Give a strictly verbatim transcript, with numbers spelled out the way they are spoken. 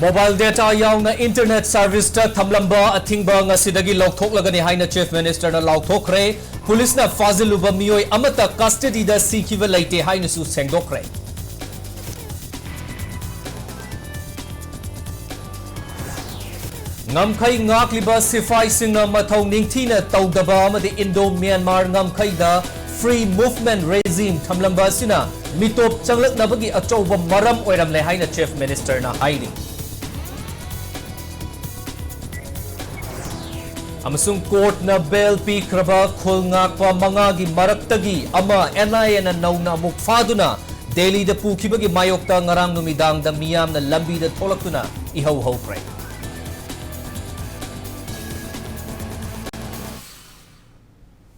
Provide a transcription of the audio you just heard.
Mobile data ꯌꯥꯎꯅ internet serviceꯇ ꯊꯝꯂꯝꯕ ꯑꯊꯤꯡꯕ ꯉꯁꯤꯗꯒꯤ ꯂꯧꯊꯣꯛꯂꯒꯅꯤ ꯍꯥꯏꯅ Chief Ministerꯅ ꯂꯥꯎꯊꯣꯛꯈ꯭ꯔꯦ꯫ ꯄꯨꯂꯤꯁꯅ ꯐꯥꯖꯤꯜꯂꯨꯕ ꯃꯤꯑꯣꯏ ꯑꯃꯠꯇ custodyꯗ ꯁꯤꯈꯤꯕ ꯂꯩꯇꯦ ꯍꯥꯏꯅꯁꯨ ꯁꯦꯡꯗꯣꯛꯈ꯭ꯔꯦ꯫ ꯉꯝꯈꯩ ꯉꯥꯛꯂꯤꯕ ꯁꯤꯐꯥꯏꯁꯤꯡꯅ ꯃꯊꯧ ꯅꯤꯡꯊꯤꯅ ꯇꯧꯗꯕ ꯑꯃꯗꯤ Indo Myanmar ꯉꯝꯈꯩꯗ free movement regime ꯊꯝꯂꯝꯕ ꯑꯁꯤꯅ ꯃꯤꯇꯣꯞ ꯆꯪꯂꯛꯅꯕꯒꯤ ꯑꯆꯧꯕ ꯃꯔꯝ ꯑꯣꯏꯔꯝꯂꯦ ꯍꯥꯏꯅ Chief Ministerꯅ ꯍꯥꯏꯔꯤ꯫ ꯑꯃꯁꯨꯡ courtꯅ bail ꯄꯤꯈ꯭ꯔꯕ ꯈꯨꯜ ꯉꯥꯛꯄ ꯃꯉꯥꯒꯤ ꯃꯔꯛꯇꯒꯤ ꯑꯃ NIAꯅ ꯅꯧꯅ ꯑꯃꯨꯛ ꯐꯥꯗꯨꯅ ꯗꯦꯜꯂꯤꯗ ꯄꯨꯈꯤꯕꯒꯤ ꯃꯥꯌꯣꯛꯇ ꯉꯔꯥꯡ ꯅꯨꯃꯤꯗꯥꯡꯗ ꯃꯤꯌꯥꯝꯅ ꯂꯝꯕꯤꯗ ꯊꯣꯛꯂꯛꯇꯨꯅ ꯏꯍꯧ ꯍꯧꯈ꯭ꯔꯦ꯫